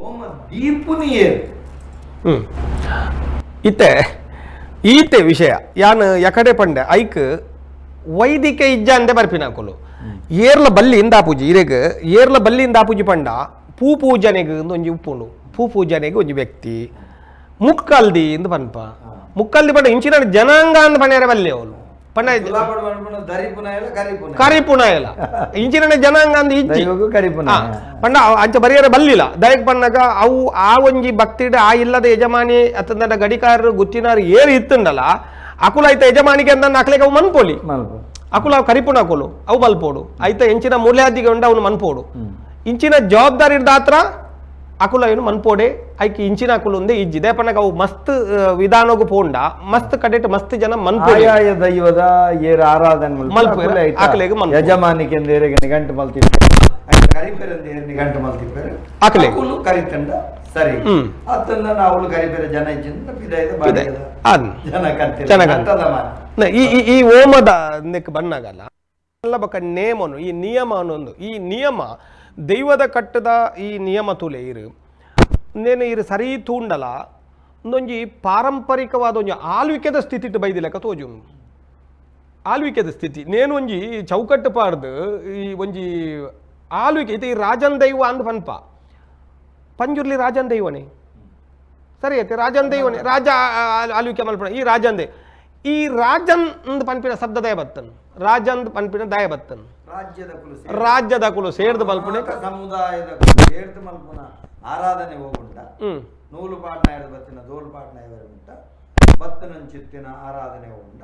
ಓಮ ದೀಪುನಿಯೇರ್. ಇತ್ತೆ ಈತೆ ವಿಷಯ ಯಾನ್ ಯಕಡೆ ಪಂಡೆ ಐಕ್ ವೈದಿಕ ಇಜ್ಜ ಅಂದೆ ಬರ್ಪಿನಕುಲು ಏರ್ಲ ಬಲ್ಲಿ ಇಂದಾಪೂಜಿ ಇರೆಗ್ ಏರ್ಲ ಬಲ್ಲಿ ಇಂದಾಪೂಜಿ ಪಂಡ ಪೂ ಪೂಜನೆಗ್ ಒಂಜಿ ಉಪ್ಪುಂಡು. ಪೂ ಪೂಜನೆಗ್ ಒಂಜಿ ವ್ಯಕ್ತಿ ಮುಕ್ಕಲ್ದಿ ಇಂದು ಪನ್ಪ. ಮುಕ್ಕಲ್ದಿ ಪಂಡ ಇಂಚಿನ ಜನಾಂಗ ಅಂದ್ ಪಣ್ಯರೆ ಬಲ್ಲೆ ಅವಳು ಪಂಡ ಕರಿಪುನಾಯಲ ಇಂಚಿನ ಜನಾಂಗ ಅಂದ್ ಇಜ್ಜಿ ಪಂಡ ಅಂಚ ಬರಿಯರೆ ಬಲ್ಲಿಲ್ಲ. ದಯಕ್ ಪಣ್ಣಗ ಅವು ಆ ಒಂಜಿ ಭಕ್ತಿಡ್ ಆ ಇಲ್ಲದ ಯಜಮಾನಿ ಅತ್ತಂದ ಗಡಿಕಾರರು ಗುತ್ತಿನಾರು ಏರು ಇತ್ತುಂಡಲ ಅಕುಲ ಐತ ಯಜಮಾನಿಗೆ ಅಂತ ಅಕ್ಲೆಗೆ ಅವು ಮನ್ಪೋಲಿ. ಅಕುಲ ಅವು ಕರಿಪುಣ ಅಕುಲು ಅವು ಮಲ್ಪೋಡು ಐತ ಎಂಚಿನ ಮೂಲ್ಯಾದಿಗೆ ಉಂಡ ಅವನು ಮನ್ಪೋಡು. ಇಂಚಿನ ಜವಾಬ್ದಾರಿ ಇರ್ದಾತ್ರ ಅಕುಲ ಏನು ಮನ್ಪೋಡೆ ಐಕ್ ಇಂಚಿನ ಅಕುಲು ಒಂದೇ ಇಜ್ಜಿ. ದೇಪನಗ ಅವು ಮಸ್ತ್ ವಿಧಾನಗು ಪೋಂಡ ಮಸ್ತ್ ಕಡೆಟ್ ಮಸ್ತ್ ಜನ ಮನ್ಪೋಡಿ ದೈವದ ಏರ್ ಆರಾಧನೆ ಮಲ್ಪು ಅಕಲೆಗ್ ಮನ್ಪು ಯಜಮಾನಿಕೆ ಏರೆಗೆ ನಿಘಂಟು ಮಲ್ತಿಪ್ಪೆರ್ ಕರಿಪೆರಂದ ಏರ್ ನಿಘಂಟು ಮಲ್ತಿಪ್ಪೆರ್ ಅಕಲೆ ಅಕುಲು ಕರಿತಂಡ ಸರಿ ಅತ್ತಂದ ನಾವು ಕರಿಪೆರ ಜನ ಇಜ್ಜಿಂದ ಪಿದಾಯ್ದ ಬಾಡಿಗೆದ ಜನ ಕರ್ತಿರ ಜನ ಕರ್ತಿರ. ಈ ಈ ಓಮದ ನೆಕ್ ಬಣ್ಣಗಲ್ಲ ಬೊಕ ನೇಮನು ಈ ನಿಯಮ ಅನ್ನೊಂದು ಈ ನಿಯಮ ದೈವದ ಕಟ್ಟದ ಈ ನಿಯಮ ತುಲೆ ಇರು ನೇನು ಇರು ಸರಿ ತೂಂಡಲ ಒಂದೊಂಜಿ ಪಾರಂಪರಿಕವಾದ ಒಂಜಿ ಆಳ್ವಿಕೆದ ಸ್ಥಿತಿಟ್ ಬೈದಿಲೆಕ್ಕ ತೋಜು. ಆಳ್ವಿಕೆದ ಸ್ಥಿತಿ ನೇನು ಒಂಜಿ ಚೌಕಟ್ಟು ಪಾಡ್ದು ಈ ಒಂಜಿ ಆಳ್ವಿಕೆ ಇತ್ತೆ ಈ ರಾಜನ್ ದೈವ ಅಂದ್ ಪನ್ಪ ಪಂಜುರ್ಲಿ ರಾಜನ್ ದೈವನೇ ಸರಿ ಐತೆ ರಾಜನ್ ದೈವನೇ ರಾಜ ಆಳ್ವಿಕೆ ಮಲ್ಪಣ ಈ ರಾಜನ್ ದೈ ಈ ರಾಜನ್ ಅಂದ್ ಪನ್ಪಿನ ಶಬ್ದ ದಯ ಬತ್ತನ್ ರಾಜನ್ ಪನ್ಪಿನ ದಯ ಬತ್ತನ್ ರಾಜ್ಯದ ಕುಲು ಸೇರ್ದು ಮಲ್ಪುಣೆ ಸಮುದಾಯದ ಸೇರ್ದು ಮಲ್ಪುನ ಆರಾಧನೆ ಹೋಗುಂಟ ನೂಲು ಪಾಟ್ನ ಹಿಡಿದು ಬತ್ತಿನ ದೋಲು ಪಾಟ್ನ ಉಂಟ ಬತ್ತನಂಚಿತ್ತಿನ ಆರಾಧನೆ ಹೋಗುಂಟ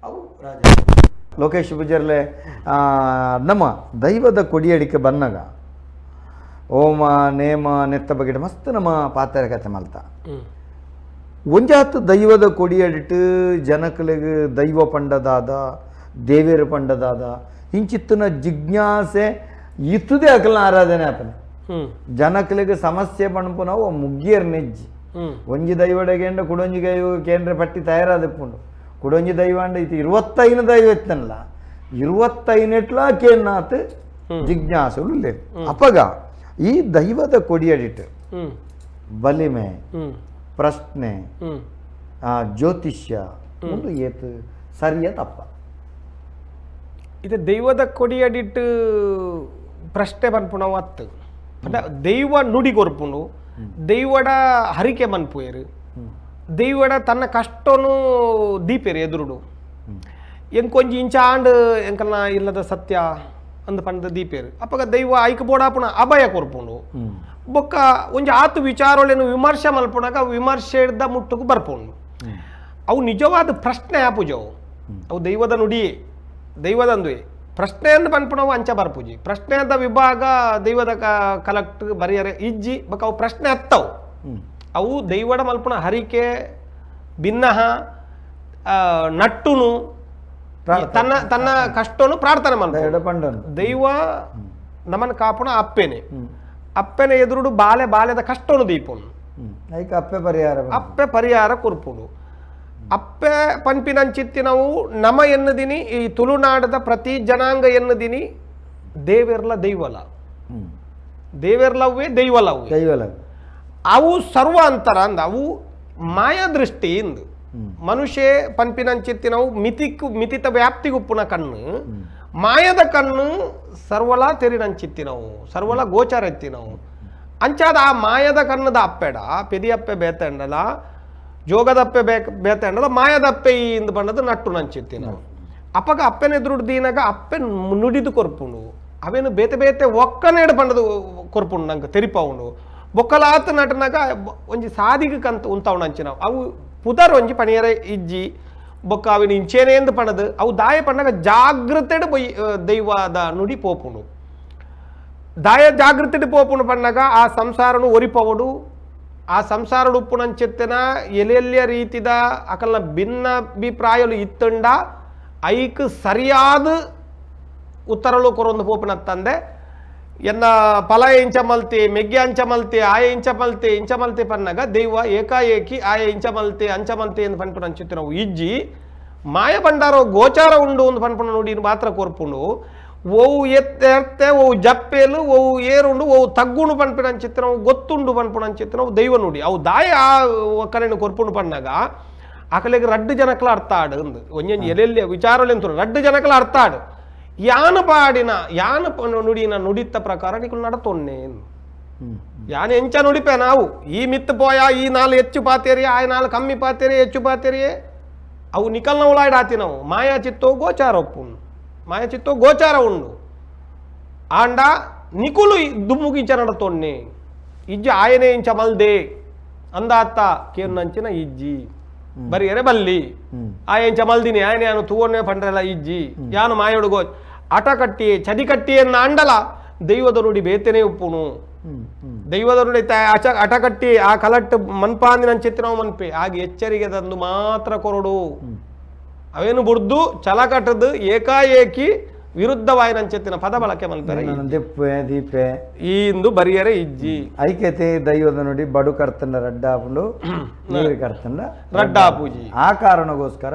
ಅವು ರಾಜ. ಲೋಕೇಶ್ ಪೂಜಾರ್ಲೆ ನಮ್ಮ ದೈವದ ಕೊಡಿಯಡಿಕೆ ಬನ್ನಗ ಓಮ ನೇಮ ನೆತ್ತ ಬಗ್ಗೆ ಮಸ್ತ್ ನಮ್ಮ ಪಾತ್ರ ಕತೆ ಮಲ್ತ ಒಂಜಾತ್ ದೈವದ ಕೊಡಿಯಡಿಟ್ಟು ಜನಕಲಿಗೆ ದೈವ ಪಂಡದಾದ ದೇವೇರು ಪಂಡದಾದ ಇಂಚಿತ್ತಿನ ಜಿಜ್ಞಾಸೆ ಇತ್ತದೇ ಅಕಲ್ನ ಆರಾಧನೆ ಆಪನೆ. ಜನಕಲಿಗೆ ಸಮಸ್ಯೆ ಪಣಪುನವು ಮುಗ್ಗಿಯರ್ ನೆಜ್ಜಿ ಒಂಜಿ ದೈವಡೆಗೆಂಡ ಕುಡೊಂಜಿ ದೈವ ಕೇಂದ್ರ ಪಟ್ಟಿ ತಯಾರಾದಿಪ್ಪುಂಡು. ಕುಡೊಂಜಿ ದೈವಾಂಡ ಇತ್ತು 25 ದೈವ ಇತ್ತನಲ್ಲ 25 ಕೇನ್ನಾತ್ ಜಿಜ್ಞಾಸುಲು ಲೇರು. ಅಪಗ ಈ ದೈವದ ಕೊಡಿಯಡಿಟ್ಟು ಬಲಿಮೆ ಪ್ರಶ್ನೆ ಜ್ಯೋತಿಷ್ಯ ಒಂದು ಏತು ಸರಿಯ ತಪ್ಪ. ಇದು ದೈವದ ಕೊಡಿಯಡಿಟ್ಟು ಪ್ರಶ್ನೆ ಪನ್ಪುನವು ಅತ್ತು ಪಂಡ ದೈವ ನುಡಿ ಕೊರ್ಪುಂಡು ದೈವಡ ಹರಿಕೆ ಮನ್ಪುಯೆರು ದೈವಡ ತನ್ನ ಕಷ್ಟನು ದೀಪೇರು ಎದುರುಡು ಎಂಕೊಂಜಿ ಇಂಚ ಆಂಡ್ ಎಂಕಲ್ನ ಇಲ್ಲದ ಸತ್ಯ ಅಂದ್ ಪಂಡ ದೀಪೇರು ಅಪ್ಪಗ ದೈವ ಐಕ್ ಬೋಡಾಪುನ ಅಭಯ ಕೊರ್ಪುಂಡು. ಬೊಕ್ಕ ಒಂಜಿ ಆತು ವಿಚಾರೊಳೆನು ವಿಮರ್ಶೆ ಮಲ್ಪುನಾಗ ವಿಮರ್ಶೆದ ಮುಟ್ಟುಗು ಬರ್ಪುಂಡು. ಅವು ನಿಜವಾದ ಪ್ರಶ್ನೆ ಆಪುಜವು ಅವು ದೈವದ ನುಡಿಯೇ ದೈವದಂದುವೆ ಪ್ರಶ್ನೆಯನ್ನು ಪನ್ಪುನವು ಅಂಚ ಬರ್ಪುಜಿ. ಪ್ರಶ್ನೆದ ವಿಭಾಗ ದೈವದ ಕಲೆಕ್ಟ್ ಬರಿಯರೆ ಇಜ್ಜಿ ಬೊಕ್ಕ ಅವು ಪ್ರಶ್ನೆ ಅತ್ತವು ಅವು ದೈವಡ ಮಲ್ಪುನ ಹರಿಕೆ ಭಿನ್ನಹ ನಟ್ಟುನು ತನ್ನ ತನ್ನ ಕಷ್ಟನು ಪ್ರಾರ್ಥನೆ ಮಲ್ಪುಂಡು. ದೈವ ನಮನ್ ಕಾಪುಣ ಅಪ್ಪೇನೆ ಅಪ್ಪೆನ ಎದುರುಡು ಬಾಲೆ ಬಾಲೆದ ಕಷ್ಟನು ದೀಪುನು ಅಪ್ಪೆ ಪರಿಹಾರ ಅಪ್ಪೆ ಪರಿಹಾರ ಕೊರ್ಪುಂಡು. ಅಪ್ಪೆ ಪನ್ಪಿನಂಚಿತ್ತಿನವು ನಮ ಎನ್ನದಿನಿ ಈ ತುಳುನಾಡದ ಪ್ರತಿ ಜನಾಂಗ ಎನ್ನದಿನಿ ದೇವೆರ್ಲ ದೈವಲ ದೇವೆರ್ಲವ್ವೇ ದೈವಲವ್ವೇ ದೈವಲ ಅವು ಸರ್ವ ಅಂತರ ಅಂದ ಅವು ಮಾಯಾ ದೃಷ್ಟಿ ಇಂದು ಮನುಷ್ಯ ಪನ್ಪಿನಂಚಿತ್ತಿನವು ಮಿತಿಕ್ಕು ಮಿತಿತ ವ್ಯಾಪ್ತಿಗುಪ್ಪುನ ಕಣ್ಣು ಮಾಯದ ಕಣ್ಣು ಸರ್ವಲ ತೆರಿನಂಚಿತ್ತಿನವು ಸರ್ವಲ ಗೋಚಾರ ಎತ್ತಿನವು ಅಂಚಾದ ಆ ಮಾಯದ ಕಣ್ಣದ ಅಪ್ಪೆಡ ಪೆದಿಯಪ್ಪೆ ಬೇತಂಡಲ ಜೋಗದಪ್ಪೆ ಬೇತಂಡಲ ಮಾಯದಪ್ಪೆ ಇಂದು ಬಣ್ಣದ ನಟ್ಟು ನಂಚಿತ್ತಿನವು. ಅಪ್ಪಗ ಅಪ್ಪೆನ ಎದುರುಡು ದೀನಾಗ ಅಪ್ಪೆ ನುಡಿದು ಕೊರ್ಪುಂಡು ಅವೇನು ಬೇತೆ ಬೇತೆ ಒಕ್ಕನೇಡು ಬಣ್ಣದ ಕೊರ್ಪುಂಡು ನಂಗೆ ತೆರಿಪಾವುಂಡು. ಬೊಕ್ಕಲಾತ ನಟನಾಗ ಒಂಜಿ ಸಾದಿಗೆ ಕಂತ ಉಂತಾವ್ ನಂಚಿನವು ಅವು ಪುದರ್ ಒಂಜಿ ಪಣಿಯರೆ ಇಜ್ಜಿ ಬೊಕ್ಕ ಅವಿನ ಇಂಚೇನೇಂದು ಪಣದು ಅವು ದಾಯ ಪಣ್ಣಾಗ ಜಾಗೃತೆಡು ಬೊಯ್ ದೈವದ ನುಡಿ ಪೋಪುಂಡು. ದಾಯ ಜಾಗೃತೆಡು ಪೋಪುಂಡು ಪಣ್ಣಾಗ ಆ ಸಂಸಾರನು ಒರಿಪವಡು ಆ ಸಂಸಾರಡು ಉಪ್ಪುನಂచెತ್ತಿನ ಎಲೆಲ್ಯ ರೀತಿದ ಅಕಲ್ನ ಭಿನ್ನ ಅಭಿಪ್ರಾಯಲು ಇತ್ತಂಡ ಐಕ್ ಸರಿಯಾದ ಉತ್ತರಲು ಕೊರೊಂದು ಪೋಪುನ ತಂದೆ ಎನ್ನ ಫಲ ಇಂಚ ಮಲ್ತಿ ಮೆಗ್ಗೆ ಅಂಚ ಮಲ್ತಿ ಆಯ ಇಂಚ ಮಲ್ತಿ ಇಂಚ ಮಲ್ತಿ ಪನ್ನಾಗ ದೈವ ಏಕಾಏಕಿ ಆಯ ಇಂಚ ಮಲ್ತಿ ಅಂಚ ಮಲ್ತಿ ಎಂದು ಪನ್ಪುನ ಅಂಚಿತ್ತಿನವು ಇಜ್ಜಿ ಮಾಯ ಭಂಡಾರ ಗೋಚಾರ ಉಂಡು ಒಂದು ಪನ್ಪುನ ನುಡಿ ಮಾತ್ರ ಕೊರ್ಪುಂಡು. ಓವು ಎತ್ತೆ ಓವು ಜಪ್ಪೇಲು ಓವು ಏರುಂಡು ಓವು ತಗ್ಗುಣು ಪನ್ಪಿನಂಚಿತ್ತಿನವು ಗೊತ್ತುಂಡು ಪನ್ಪುನಂಚಿತ್ತಿನವು ದೈವ ನುಡಿ ಅವು ದಾಯ ಆ ಒಕ್ಕಲೆನ ಕೊರ್ಪುಂಡು ಪನ್ನಾಗ ಅಕಲೆಗ್ ರಡ್ಡು ಜನಕ್ಲ ಅರ್ಥ ಆಡು ಅಂದು ಒಂಜೊಂಜಿ ಎಲ್ಲೆಲ್ಲಿ ವಿಚಾರಲೆಂತು ರಡ್ಡು ಜನಕ್ಲ ಅರ್ಥ ಆಡು ಯಾನ ಪಾಡಿನ ಯಾನ ನುಡಿನ ನುಡಿತ ಪ್ರಕಾರ ನಿಕುಲು ನಡತೊನ್ನೆ ಯಾನ್ ಎಂಚ ನುಡಿಪೆ ನಾವು ಈ ಮಿತ್ತು ಪೋಯ ಈ ನಾಲ್ ಹೆಚ್ಚು ಪಾತೇರಿ ಆಯ್ ನಾಲ್ ಕಮ್ಮಿ ಪಾತೇರಿ ಹೆಚ್ಚು ಪಾತೇರಿಯೇ ಅವು ನಿಕಲ್ನ ಉಳಾಯ್ಡ್ ಆತಿನವು ಮಾಯಾ ಚಿತ್ತೋ ಗೋಚಾರ ಒಪ್ಪುಂಡು ಮಾಯಾ ಚಿತ್ತೋ ಗೋಚಾರ ಉಂಡು ಆಂಡ ನಿಕುಲು ದುಮ್ಮುಗು ಇಂಚ ನಡತೊನ್ನೆ ಇಜ್ಜಿ ಆಯನೇ ಇಂಚ ಮಲ್ದೆ ಅಂದಾತ್ತ ಕೇರ್ನಂಚಿನ ಇಜ್ಜಿ ಬರಿಯರೆ ಬಲ್ಲಿ ಆಯ ಇಂಚ ಮಲ್ದಿನಿ ಆಯನೇ ಯಾನು ತೂವನ್ನೇ ಪಂಡ್ರೆಲ್ಲ ಇಜ್ಜಿ ಯಾನು ಮಾಯೋಡು ಗೋ ಆಟ ಕಟ್ಟಿ ಚದಿ ಕಟ್ಟಿ ಎನ್ನ ಅಂಡಲ ದೈವದ ನುಡಿ ಬೇತನೇ ಉಪ್ಪುನು ದೈವದ ನುಡಿ ಅಟ ಕಟ್ಟಿ ಆ ಕಲಟ್ಟು ಮನ್ಪಾಂದಿನ ಚಿತ್ರವು ಮನ್ಪೆ ಆಗ ಎಚ್ಚರಿಗೆ ತಂದು ಮಾತ್ರ ಕೊರಡು ಅವೇನು ಬುಡ್ದು ಛಲ ಕಟ್ಟದು ಏಕಾಏಕಿ ವಿರುದ್ಧವಾಯಿನಂచెತ್ತಿನ ಪದ ಬಳಕೆ ಮಲ್ಪೆರೆ ದೆಪ್ಪೆ ದೀಪೆ ಇಂದು ಬರಿಯರೆ ಇಜ್ಜಿ ಐಕ್ಯತೆ ದೈವದ ನುಡಿ ಬಡು ಕರ್ತಂಡ ರಡ್ಡಾಪುಂಡು ನೀರು ಕರ್ತಂಡ ರಡ್ಡಾಪೂಜಿ ಆ ಕಾರಣಗೋಸ್ಕರ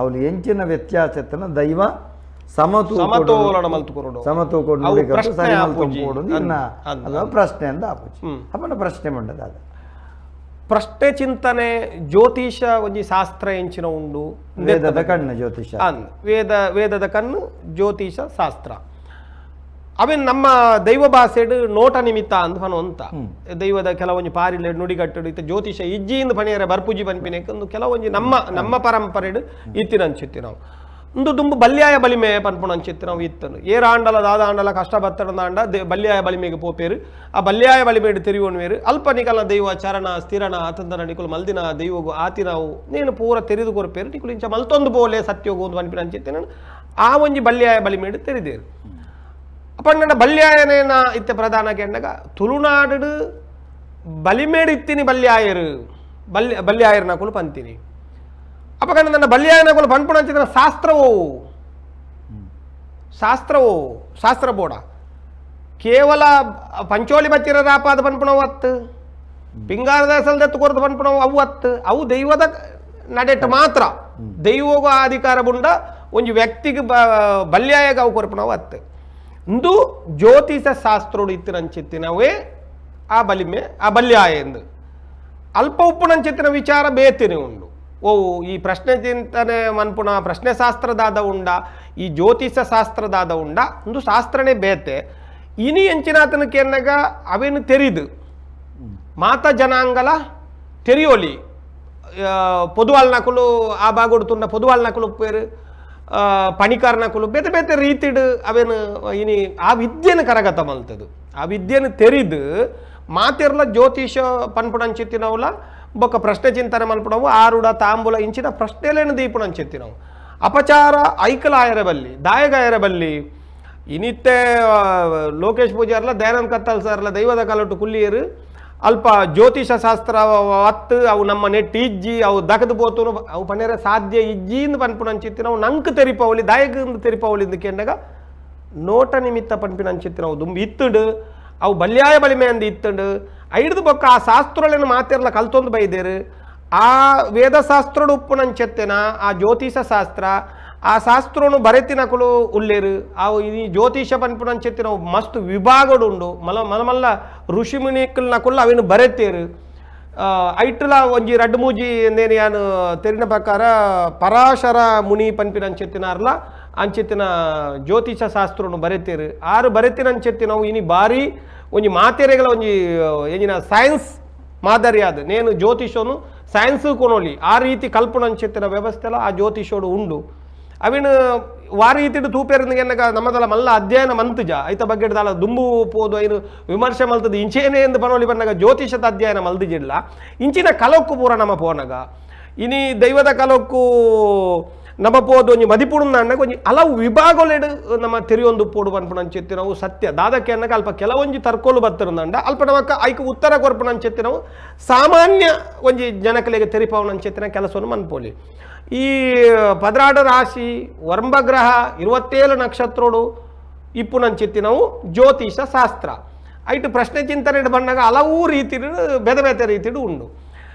ಅವಳು ಎಂಚಿನ ವ್ಯತ್ಯಾಸ ಎತ್ತನ ದೈವ ಸಮತೋಲನ ಮಲ್ತು ಸಮತೂಕೊಡು ಅವು ನುಡಿ ಕಟ್ಟು ಪ್ರಶ್ನೆ ಸರಿ ಆಪುಜಿ. ಮಲ್ತು ಇನ್ನ ಅದು ಪ್ರಶ್ನೆ ಅಂದ ಆಪುಜಿ ಅಪ್ಪನ ಪ್ರಶ್ನೆ ಮಂಡದ ಅದು ಪ್ರಶ್ನೆ ಚಿಂತನೆ ಜ್ಯೋತಿಷ ಒಂಜಿ ಶಾಸ್ತ್ರ ಎಂಚಿನ ಉಂಡು ವೇದದ ಕಣ್ಣು ಜ್ಯೋತಿಷ ಅಂದ್ ವೇದದ ಕಣ್ಣು ಜ್ಯೋತಿಷ ಶಾಸ್ತ್ರ ಅವೇನ್ ನಮ್ಮ ದೈವ ಭಾಷೆಡ್ ನೋಟ ನಿಮಿತ್ತ ಅಂದ್ ಪನೊಂತ ದೈವದ ಕೆಲವೊಂಜಿ ಪಾರಿಲೆ ನುಡಿಗಟ್ಟಡು ಇತ್ತ ಜ್ಯೋತಿಷ ಇಜ್ಜಿಯಿಂದ ಪಣಿಯರೆ ಬರ್ಪುಜಿ ಪನ್ಪಿನೆಕ್ ಒಂದು ಕೆಲವೊಂಜಿ ನಮ್ಮ ನಮ್ಮ ಪರಂಪರೆಡ್ ಇತ್ತಿನಂಚಿತ್ತಿ ನಾವು ಒಂದು ದುಂಬು ಬಲ್ಯಾಯ ಬಲಿಮೆ ಪನ್ಪುನಂಚಿತ್ತಿ ನಾವು ಇತ್ತನು ಏರಾಂಡಲ ದಾದಾಂಡಲ ಕಷ್ಟ ಬತ್ತಡದಾಂಡ ಬಲ್ಯಾಯ ಬಲಿಮೆಗೆ ಪೋಪೇರು ಆ ಬಲ್ಯಾಯ ಬಲಿಮೇಡು ತೆರಿಯೋಣ್ವೇರು ಅಲ್ಪ ನಿಕಲ ದೈವ ಚರಣ ಸ್ಥಿರಣ ಆತಂದನ ನಿಕುಲು ಮಲ್ದಿನ ದೈವಗು ಆತಿನಾವು ನೇನು ಪೂರ ತೆರೆದು ಕೊರ್ಪೇರು ನಿಕುಲು ಇಂಚ ಮಲ್ತೊಂದು ಪೋಲೆ ಸತ್ಯೋಗು ಒಂದು ಪನ್ಪಿನಂಚಿತ್ತಿ ಆ ಒಂಜಿ ಬಲ್ಯಾಯ ಬಲಿಮೇಡು ತೆರಿದೇರು ಅಪ್ಪಣ್ಣನ ಬಲ್ಯಾಯನೇನ ಇತ್ತ ಪ್ರಧಾನ ಕೆಂಡಗ ತುಳುನಾಡು ಬಲಿಮೇಡು ಇತ್ತೀನಿ ಬಲ್ಯಾಯರು ಬಲ್ಯಾಯರ್ ನಕುಲು ಪಂತೀನಿ ಅಪ್ಪ ಕಣ್ಣ ನನ್ನ ಬಲ್ಯಾಯ ನಕುಲು ಪನ್ಪುಣಂಚಿನ ಶಾಸ್ತ್ರವೋ ಶಾಸ್ತ್ರವೋ ಶಾಸ್ತ್ರ ಬೋಡ ಕೇವಲ ಪಂಚೋಳಿ ಬಚ್ಚಿರ ರಾಪಾದ ಪನ್ಪುಣವು ಅತ್ತು ಪಿಂಗಾರದ ಸಲ್ದೆತ್ತು ಕೊರದು ಪನ್ಪುಣವು ಅವು ಅತ್ತು ಅವು ದೈವದ ನಡೆಟ್ ಮಾತ್ರ ದೈವಗೂ ಅಧಿಕಾರ ಬುಂಡ ಒಂಜಿ ವ್ಯಕ್ತಿಗೆ ಬಲ್ಯಾಯಗ ಅವು ಕೊರ್ಪುಣವು ಅತ್ತು ಇಂದು ಜ್ಯೋತಿಷ ಶಾಸ್ತ್ರೋಡು ಇತ್ತಿನಂಚಿತ್ತಿನವೇ ಆ ಬಲಿಮೆ ಆ ಬಲ್ಯಾಯ ಎಂದು ಅಲ್ಪ ಉಪ್ಪುನಂಚಿತ್ತಿನ ವಿಚಾರ ಬೇತಿನಿ ಉಂಡು ಓ ಈ ಪ್ರಶ್ನೆ ಚಿಂತನೆ ಮನ್ಪುಣ ಪ್ರಶ್ನೆ ಶಾಸ್ತ್ರದಾದ ಉಂಡ ಈ ಜ್ಯೋತಿಷ ಶಾಸ್ತ್ರದಾದ ಉಂಡ ಒಂದು ಶಾಸ್ತ್ರನೇ ಬೇತೆ ಇನಿ ಎಂಚಿನಾತನಕ್ಕೆ ಎನ್ನಗ ಅವೇನು ತೆರಿದು ಮಾತ ಜನಾಂಗಲ ತೆರಿಯೋಲಿ ಪೊದುವಾಲ್ ನಕುಲು ಆ ಬಾಗೋಡು ತುಂಡ ಪೊದುವಾಲ್ ನಕುಲು ಉಪ್ಪೇರು ಪಣಿಕಾರ್ ನಕುಲು ಬೇತೆ ಬೇತೆ ರೀತಿಡು ಅವೇನು ಇನಿ ಆ ವಿದ್ಯೆನ ಕರಗತ ಮಲ್ತದು ಆ ವಿದ್ಯೆನ ತೆರಿದು ಮಾತಿರ್ಲ ಜ್ಯೋತಿಷ ಪನ್ಪುಣಂಚಿತ್ತಿನವುಲ ಬೊಕ್ಕ ಪ್ರಶ್ನೆ ಚಿಂತನೆ ಮಲ್ಪುಣವು ಆರುಡ ತಾಂಬೂಲ ಇಂಚಿನ ಪ್ರಶ್ನೆಲೇನು ದೀಪುಣಂಚಿತ್ತಿನವು ಅಪಚಾರ ಐಕಲಾಯರ ಬಲ್ಲಿ ದಾಯಗಾಯರ ಬಲ್ಲಿ ಇನಿತ್ತೆ ಲೋಕೇಶ್ ಪೂಜಾರ್ಲ ದಯಾನಂದ್ ಕತ್ತಲ್ ಸರ್ಲ ದೈವದ ಕಲಟು ಕುಲ್ಲಿಯರು ಅಲ್ಪ ಜ್ಯೋತಿಷ ಶಾಸ್ತ್ರ ಅತ್ತು ಅವು ನಮ್ಮ ನೆಟ್ ಇಜ್ಜಿ ಅವು ದಗದು ಪೋತುನು ಅವು ಪನ್ನೆರೆ ಸಾಧ್ಯ ಇಜ್ಜಿಂದು ಪನ್ಪುಣಂಚಿತ್ತಿನವು ನಂಕ್ ತೆರಿಪವಲಿ ದಾಯಕಂದು ತೆರಿಪವಲಿ ಇಂದು ಕೆಂಡಗ ನೋಟ ನಿಮಿತ್ತ ಪನ್ಪಿನಂಚಿತ್ತಿನವು ದುಂಬು ಇತ್ತುಡು ಅವು ಬಲ್ಯಾಯ ಬಲಿಮೆ ಅಂದು ಇತ್ತುಂಡು ಐಡ್ದು ಬೊಕ್ಕ ಆ ಶಾಸ್ತ್ರಗಳನ್ನು ಮಾತೆರ್ಲ ಕಲ್ತೊಂದು ಬೈದೇರು ಆ ವೇದಶಾಸ್ತ್ರೋಡು ಉಪ್ಪುನಂಚೆತ್ತೆನ ಆ ಜ್ಯೋತಿಷ ಶಾಸ್ತ್ರ ಆ ಶಾಸ್ತ್ರನು ಬರೆತಿನಕುಲು ಉಲ್ಲೇರು ಆ ಈ ಜ್ಯೋತಿಷ ಪನ್ಪುನಂಚೆತ್ತಿನ ಮಸ್ತ್ ವಿಭಾಗಡು ಉಂಡು ಮಲ ಮಲ ಮಲ್ಲ ಋಷಿಮುನಿಕುಲ್ ನಕುಲ್ ಅವೇನು ಬರೆತೇರು ಐಟ್ಲ ಒಂಜಿ ರಡ್ಡು ಮೂಜಿ ನೇನು ಯಾನು ತೆರಿನ ಪ್ರಕಾರ ಪರಾಶರ ಮುನಿ ಪನ್ಪಿನ ಅಂಚೆತ್ತಿನಾರ್ಲ ಅಂಚೆತ್ತಿನ ಜ್ಯೋತಿಷ ಶಾಸ್ತ್ರನು ಬರೆತೇರು ಆರು ಬರೆತಿನ ಅಂಚೆತ್ತಿನವು ಇನಿ ಬಾರಿ ಒಂಜಿ ಮಾತೆರೆಗಳ ಒಂಜಿ ಏನಿನ ಸೈನ್ಸ್ ಮಾದರಿಯಾದ ನೇನು ಜ್ಯೋತಿಷನು ಸೈನ್ಸ್ ಕೊನೊಲಿ ಆ ರೀತಿ ಕಲ್ಪನ ಅಂಚೆತ್ತಿನ ವ್ಯವಸ್ಥೆಲ ಆ ಜ್ಯೋತಿಷೋಡು ಉಂಡು ಅವಿನ ವಾರೀತಿಡು ತೂಪೇರಿಂದ ಎನ್ನಗ ನಮ್ಮದಲ್ಲ ಮಲ್ಲ ಅಧ್ಯಯನ ಮಂತುಜ ಐತ ಬಗ್ಗೆ ದಾಲ ದುಂಬು ಪೋದು ಐನು ವಿಮರ್ಶೆ ಮಲ್ತದು ಇಂಚೇನೆ ಎಂದು ಪನೋಲಿ ಬನ್ನಗ ಜ್ಯೋತಿಷದ ಅಧ್ಯಯನ ಮಲ್ದಿಜಿಲ್ಲ ಇಂಚಿನ ಕಲೊಕ್ಕು ಪೂರ ನಮ್ಮ ಪೋನಗ ಇನಿ ದೈವದ ಕಲೊಕ್ಕು ನಮ್ಮ ಪೋದು ಒಂಜಿ ಮದಿಪುಡುಂದ ಅಣ್ಣಗ ಒಂಜಿ ಹಲವು ವಿಭಾಗಲೆಡು ನಮ್ಮ ತೆರಿಯೊಂದು ಪೋಡು ಪನ್ಪುನಂಚೆತ್ತಿ ನಾವು ಸತ್ಯ ದಾದಕ್ಕೆ ಅನ್ನಗ ಅಲ್ಪ ಕೆಲವೊಂಜಿ ತರ್ಕೋಲು ಬತ್ತರಂದಂಡ ಅಲ್ಪ ನಮಕ್ಕ ಐಕ್ ಉತ್ತರ ಕೊರ್ಪುನಂಚೆತ್ತಿ ನಾವು ಸಾಮಾನ್ಯ ಒಂಜಿ ಜನಕಲಿಗೆ ತೆರಿಪವನಂಚೆತ್ತಿನ ಕೆಲಸವನ್ನು ಮನ್ಪೋಲಿ. ಈ ಪದ್ರಾಡು ರಾಶಿ ವರ್ಂಬಗ್ರಹ 27 ನಕ್ಷತ್ರೋಡು ಇಪ್ಪುನಂಚಿತ್ತಿ ನಾವು ಜ್ಯೋತಿಷ ಶಾಸ್ತ್ರ ಐಟು ಪ್ರಶ್ನೆ ಚಿಂತನೆ ಬಂದಾಗ ಹಲವು ರೀತಿಡು ಬೇರೆ ಬೇತೆ ರೀತಿಡು ಉಂಡು.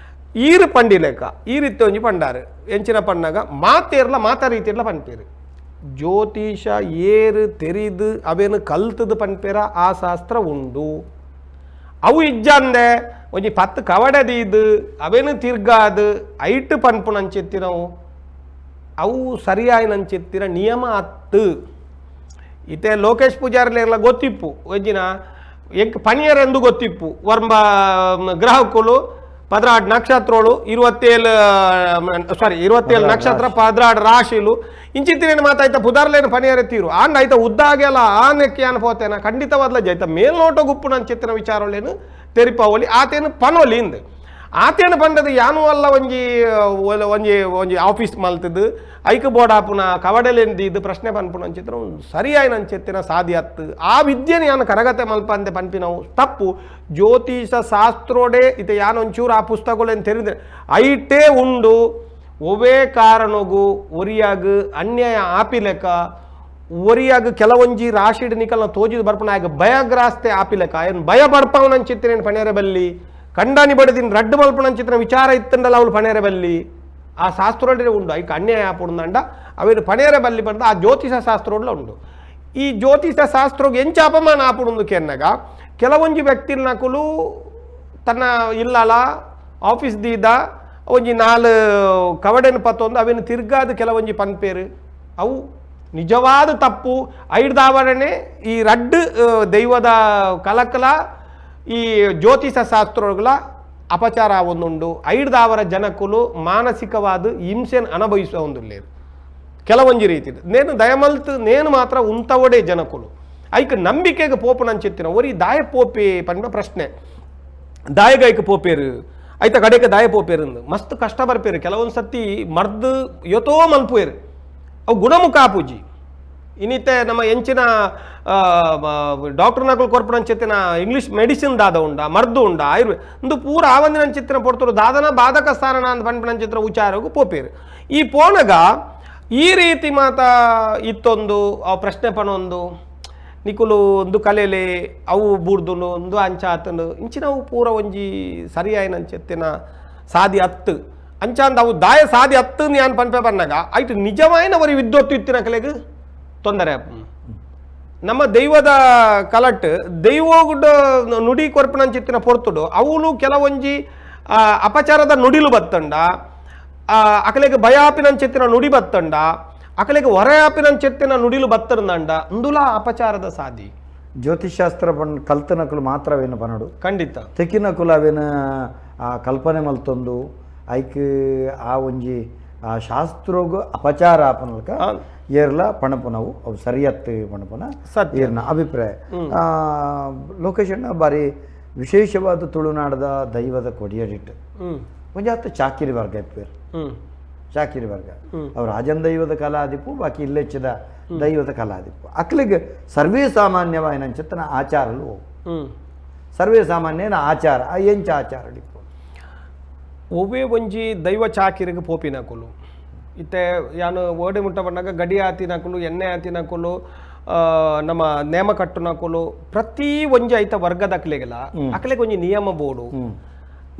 ಈರು ಪಂಡಿಲೆಕ್ಕ ಈ ರೀತಿ ಒಂಜಿ ಪಂಡಾರು ಎಂಚಿನ ಪಣ್ಣಾಗ ಮಾತೇರ್ಲ ಮಾತ ರೀತಿರ್ಲ ಪನ್ಪೇರು ಜ್ಯೋತಿಷ ಏರು ತೆರಿದು ಅವೇನು ಕಲ್ತದ ಪನ್ಪೇರ ಆ ಶಾಸ್ತ್ರ ಉಂಡು. ಅವು ಇಜ್ಜಂದೆ ಒಂಜಿ 10 ಕವಡೆ ದೀದು ಅವೇನು ತಿರ್ಗಾದು ಐಟ್ ಪನ್ಪುನಂಚಿತ್ತಿನವು ಅವು ಸರಿಯಾಯಿನಂಚಿತ್ತಿನ ನಿಯಮ ಅತ್ತು. ಇತ್ತೆ ಲೋಕೇಶ್ ಪೂಜಾರಿಲೆಲ್ಲ ಗೊತ್ತಿಪ್ಪು ಒಂಜಿನ ಎಂಕ್ ಪಣಿಯರೆಂದು ಗೊತ್ತಿಪ್ಪು ವರ್ಂಬ ಗ್ರಾಹಕರು 16 ನಕ್ಷತ್ರಗಳು 27 ಸಾರಿ 27 ನಕ್ಷತ್ರ 16 ರಾಶಿಲು ಇಂಚಿತ್ತಿನ ಮಾತಾಯ್ತ ಪುದಾರ್ಲೇನು ಪಣಿಯರೆ ತೀರು ಆಂಡ ಆಯ್ತ ಉದ್ದಾಗೆಲ್ಲ ಆನೆಕ್ಕೆ ಅನ್ಪೋತೇನ ಖಂಡಿತವಾದ್ಲ ಜೈತ ಮೇಲ್ನೋಟ ಗುಪ್ಪು ನಂಚಿತ್ತಿನ ವಿಚಾರಲೇನು ತೆರಿಪಾವಲಿ ಆತೇನು ಪನೋಲಿ ಇಂದು ಆತೇನು ಪಂಡದು ಯಾನು ಅಲ್ಲ ಒಂಜಿ ಒಂಜಿ ಒಂಜಿ ಆಫೀಸ್ ಮಲ್ತದ್ದು ಐಕ್ ಬೋರ್ಡ್ ಆಪುನ ಕವಡಲೆಂದು ಇದು ಪ್ರಶ್ನೆ ಪನ್ಪುನ ಅಂಚಿತ್ರ ಸರಿಯಾಯಿನ ಅಂಚೆತ್ತಿನ ಸಾದಿ ಅತ್ತು. ಆ ವಿದ್ಯೆನ ಯಾನು ಕರಗತೆ ಮಲ್ಪಂದೆ ಪನ್ಪಿನವು ತಪ್ಪು. ಜ್ಯೋತಿಷ ಶಾಸ್ತ್ರೋಡೆ ಇತ್ತೆ ಯಾನೊಂಚೂರು ಆ ಪುಸ್ತಕಗಳೇನು ತೆರೆದ್ರೆ ಐಟೇ ಉಂಡು. ಒವೇ ಕಾರಣಗು ಒರಿಯಾಗ ಅನ್ಯಾಯ ಆಪಿಲೆಕ ಒರಿಯಾಗ ಕೆಲವೊಂಜಿ ರಾಶಿಡ್ ನಿಕಲ್ನ ತೋಜಿದ್ ಬರ್ಪುನ ಆಗ ಭಯಗ್ರಾಸ್ತೆ ಆಪಿಲೆಕ ಏನು ಭಯ ಬಡ್ಪವನಂಚಿತ್ತಿನೇನು ಪಣೇರೆ ಬಲ್ಲಿ ಕಂಡಾನಿ ಬಡದಿನ ರಡ್ಡು ಮಲ್ಪುನಂಚಿತ್ತಿನ ವಿಚಾರ ಇತ್ತಂಡಲ್ಲ ಅವಳು ಪಣೇರೆ ಬಲ್ಲಿ ಆ ಶಾಸ್ತ್ರೋಡೆ ಉಂಡು. ಐಕ್ ಅನ್ಯಾಯ ಆಪುಂಡಂಡ ಅವೇನು ಪಣೇರೆ ಬಲ್ಲಿ ಬಂದ ಆ ಜ್ಯೋತಿಷ ಶಾಸ್ತ್ರೋಡ್ಲ ಉಂಡು. ಈ ಜ್ಯೋತಿಷ ಶಾಸ್ತ್ರಗ್ ಎಂಚ ಅಪಮಾನ ಆಪುಂಡು ಕೆನ್ನಗ ಕೆಲವೊಂಜಿ ವ್ಯಕ್ತಿನಕುಲು ತನ್ನ ಇಲ್ಲಲ ಆಫೀಸ್ ದೀದ ಒಂಜಿ 4 ಕವಡೆನ ಪತ್ತೊಂದು ಅವೇನು ತಿರ್ಗಾದ ಕೆಲವೊಂಜಿ ಪನ್ಪೇರು ಅವು ನಿಜವಾದ ತಪ್ಪು. ಐಡ್ದಾವರಣೆ ಈ ರಡ್ಡು ದೈವದ ಕಲಕಲ ಈ ಜ್ಯೋತಿಷ ಶಾಸ್ತ್ರಗಳ ಅಪಚಾರ ಒಂದುಂಡು. ಐಡ್ದಾವರ ಜನಕುಲು ಮಾನಸಿಕವಾದ ಹಿಂಸೆನ ಅನುಭವಿಸುವ ಒಂದುಲ್ಲೇರು ಕೆಲವೊಂಜಿ ರೀತಿ ನೇನು ದಯಮಲ್ತ್ ನೇನು ಮಾತ್ರ ಉಂತವಡೆ ಜನಕುಲು ಐಕ್ ನಂಬಿಕೆಗೆ ಪೋಪುನಂಚಿತ್ತಿನ ಒರಿ ದಾಯ ಪೋಪೆ ಪನ್ಪ ಪ್ರಶ್ನೆ. ದಾಯಗೈಕ್ ಪೋಪೇರು ಐತ ಕಡೆಗೆ ದಾಯ ಪೋಪೇರು ಮಸ್ತ್ ಕಷ್ಟ ಬರ್ಪೇರು. ಕೆಲವೊಂದು ಸತಿ ಮರ್ದು ಯತೋ ಮಲ್ಪುವೇರು ಅವು ಗುಣಮುಖ ಆಪುಜಿ. ಇನ್ನಿತ್ತೆ ನಮ್ಮ ಎಂಚಿನ ಡಾಕ್ಟರ್ನಕುಲು ಕೊರ್ಪುನಂಚಿತ್ತಿನ ಇಂಗ್ಲೀಷ್ ಮೆಡಿಸಿನ್ ದಾದ ಉಂಡ ಮರ್ದು ಉಂಡ ಆಯುರ್ವೇದ ಇಂದು ಪೂರ ಆವಂದಿನಂಚಿತ್ತಿನ ಪೊರ್ತುರು ದಾದನ ಬಾಧಕ ಸ್ಥಾನ ಅಂದ್ ಪನ್ಪಿನಂಚಿತ್ತಿನ ವಿಚಾರಗು ಪೋಪೇರು. ಈ ಪೋನಗ ಈ ರೀತಿ ಮಾತ ಇತ್ತೊಂದು ಆ ಪ್ರಶ್ನೆ ಪನೊಂದು ನಿಕುಲು ಒಂದು ಕಲೆಲೆ ಅವು ಬೂರ್ದುನು ಒಂದು ಅಂಚಾತನು ಇಂಚಿನವು ಪೂರ ಒಂಜಿ ಸರಿಯಾಯಿನಂచెತ್ತಿನ ಸಾದಿ ಅತ್ತು ಅಂಚಾಂದ ಅವು ದಾಯ ಸಾದಿ ಅತ್ತು ಯಾನ್ ಪನ್ಪೆ ಪನ್ನಾಗ ಐಟ್ ನಿಜವಾಯಿನ ಒರಿ ವಿದ್ವತ್ತು ಇತ್ತಿನ ಕಲೆಗ್ ತೊಂದರೆ. ನಮ್ಮ ದೈವದ ಕಲಟ್ ದೈವಗುಡ್ಡ ನುಡಿ ಕೊರ್ಪಣಂಚಿತ್ತಿನ ಪೊರ್ತುಡು ಅವನು ಕೆಲವೊಂಜಿ ಅಪಚಾರದ ನುಡಿಲು ಬತ್ತಂಡ ಅಕಲೆಗೆ ಭಯಾಪಿನಂಚಿತ್ತಿನ ನುಡಿ ಬತ್ತಂಡ ಅಕಲೆಗೆ ಹೊರೆಯಾಪಿನಂಚಿತ್ತಿನ ನುಡಿಲು ಬತ್ತರಂದಂಡ ಅಂದುಲ ಅಪಚಾರದ ಸಾದಿ. ಜ್ಯೋತಿಷಾಸ್ತ್ರ ಪಣ್ ಕಲ್ತನಕುಲು ಮಾತ್ರವೇನು ಪನಡು ಖಂಡಿತ ತೆಕ್ಕಿನಕುಲು ಅವೇನ ಆ ಕಲ್ಪನೆ ಮಲ್ತೊಂದು ಐಕ್ ಆ ಒಂಜಿ ಆ ಶಾಸ್ತ್ರೋಗು ಅಪಚಾರ ಆಪನಲ್ಕ ಏರ್ಲ ಪಣಪುನವು ಅವು ಸರಿಯತ್ತು ಪಣಪುನ ಏರ್ನ ಅಭಿಪ್ರಾಯ. ಲೋಕೇಶಣ್ಣ ಬಾರಿ ವಿಶೇಷವಾದ ತುಳುನಾಡದ ದೈವದ ಕೊಡಿಯಡಿಟ್ಟು ಒಂಜಾತ ಚಾಕಿರಿ ವರ್ಗ ಇಪ್ಪೇರು ಚಾಕಿರಿ ವರ್ಗ ಅವ್ರು ರಾಜನ್ ದೈವದ ಕಲಾದಿಪ್ಪು ಬಾಕಿ ಇಲ್ಲೆಚ್ಚಿದ ದೈವದ ಕಲಾದಿಪ್ಪು ಅಕ್ಲಿಗೆ ಸರ್ವೇ ಸಾಮಾನ್ಯವಾಯಿನಂಚಿತ್ತನ ಆಚಾರಲು ಸರ್ವೇ ಸಾಮಾನ್ಯನ ಆಚಾರ ಎಂಚ ಆಚಾರ ಇಪ್ಪು ಒವ್ವೇ ಒಂಜಿ ದೈವ ಚಾಕಿರಿಗೆ ಪೋಪಿನಕುಲು ಇತ್ತೆ ಯಾನು ಓಡೆ ಮುಟ್ಟ ಬಂದಾಗ ಗಡಿ ಆತಿನಕುಲು ಎಣ್ಣೆ ಆತಿನಕುಲು ನಮ್ಮ ನೇಮ ಕಟ್ಟುನಕುಲು ಪ್ರತಿ ಒಂಜಿ ಐತ ವರ್ಗದ ಅಕ್ಲೆಗೆಲ್ಲ ಅಕ್ಲೆಗೆ ಒಂಜಿ ನಿಯಮ ಬೋಡು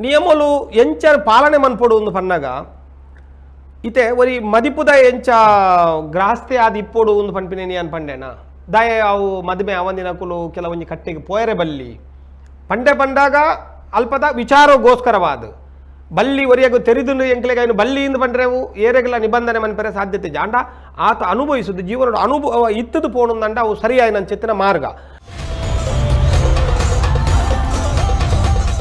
ನಿಯಮಲು ಎಂಚ ಪಾಲನೆ ಮನ್ಪೊಡು ಒಂದು ಪನ್ನಾಗ ಇತ್ತೆ ಒರಿ ಮದಿಪುದ ಎಂಚ ಗ್ರಾಸ್ತೆ ಆದ್ ಇಪ್ಪೊಡು ಒಂದು ಪನ್ಪಿನ ಯಾನ್ ಪಂಡೆನಾ ದಾಯ ಅವು ಮದುವೆ ಅವಂದಿನಕುಲು ಕೆಲವೊಂಜಿ ಕಟ್ಟೆಗೆ ಪೋಯರೆ ಬಲ್ಲಿ ಪಂಡೆ ಪಂಡಾಗ ಅಲ್ಪದ ವಿಚಾರಗೋಸ್ಕರವಾದ ಬಲ್ಲಿ ಒರಿಯಾಗ ತೆರಿದು ಎಂಕ್ಲೆಗ ಇನ್ನು ಬಲ್ಲಿ ಇಂದು ಪಂಡ್ರೆವು ಏರೆಗಲ ನಿಬಂಧನೆ ಮನ್ಪೆರೆ ಸಾಧ್ಯತೆ ಜಾಂಡ ಆತ ಅನುಭವಿಸುದು ಜೀವನದ ಅನುಭವ ಇತ್ತದು ಪೋಣುಂದಂಡ ಅವು ಸರಿಯಾಯಿನ ಚಿತ್ತಿನ ಮಾರ್ಗ.